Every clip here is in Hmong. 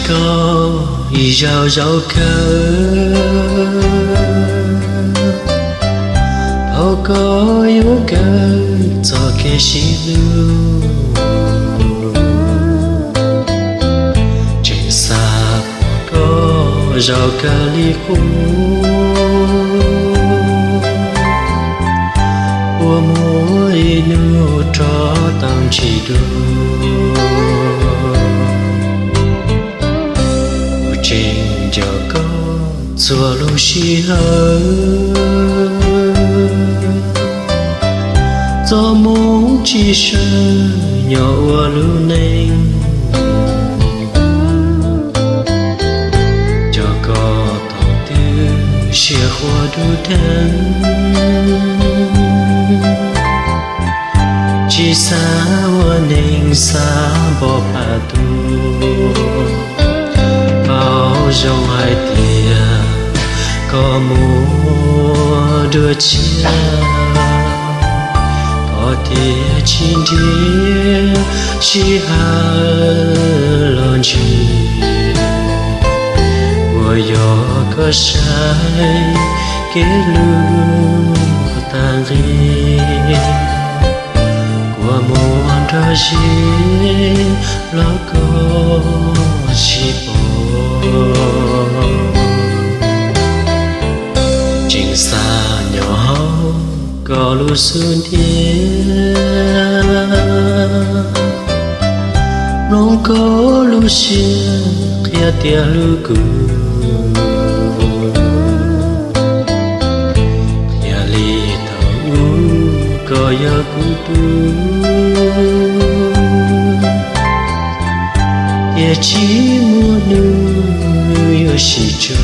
Koj ib zaug zaum kawg, thaum koj yuav kawg txoj kev sib hlub, tseem xav pom koj zaum kawg li qub, ua muaj ib hnub rov tau ntsis dua. Kuv tseem nco koj txhua lub sij hawm, txoj hmoov tsis sawv nyob ua lub neej, nco koj thaum twg siab huab dub deev, tsis xav ua neeg xav npog pam tuag. Paub zoo hais tias koj muaj dua tshiab, koj thiaj tsis nrhiav sij hawm los ntsib, uas yog koj saib kev hlub tag nqi, kua muag nrog zeb los koj tsis pom. Tseem xav nyob hauv koj lub xub ntiag, mloog koj lub siab qhia tias hlub kuv, qhia li thaum ub koj yog kuv tub, tiam sis muaj hnub yuav sib tso.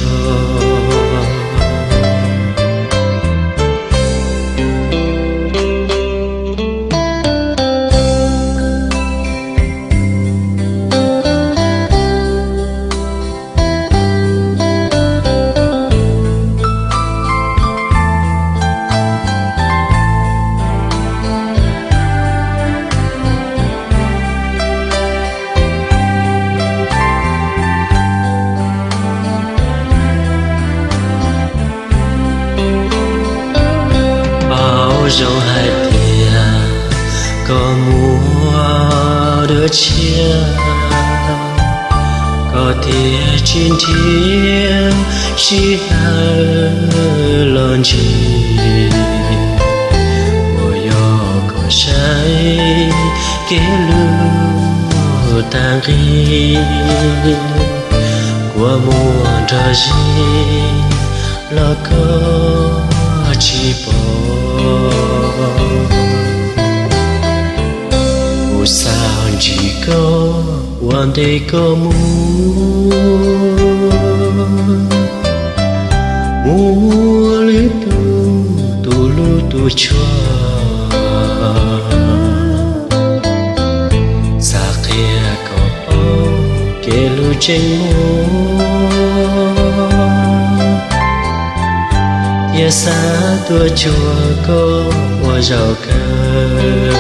Paub zoo hais tias koj muaj dua tshiab, koj thiaj tsis nrhiav sij hawm los ntsib, uas yog koj saib kev hlub tag nqi, kua muag nrog zeb los koj tsis pom. Kuv xav ntsib koj ua ntej koj mus, mus ua lwm tus tus hlub tus tshua. Xav qhia kom paub kev hlub tseem muaj, thiab xav tuaj cuag koj ua zaum kawg.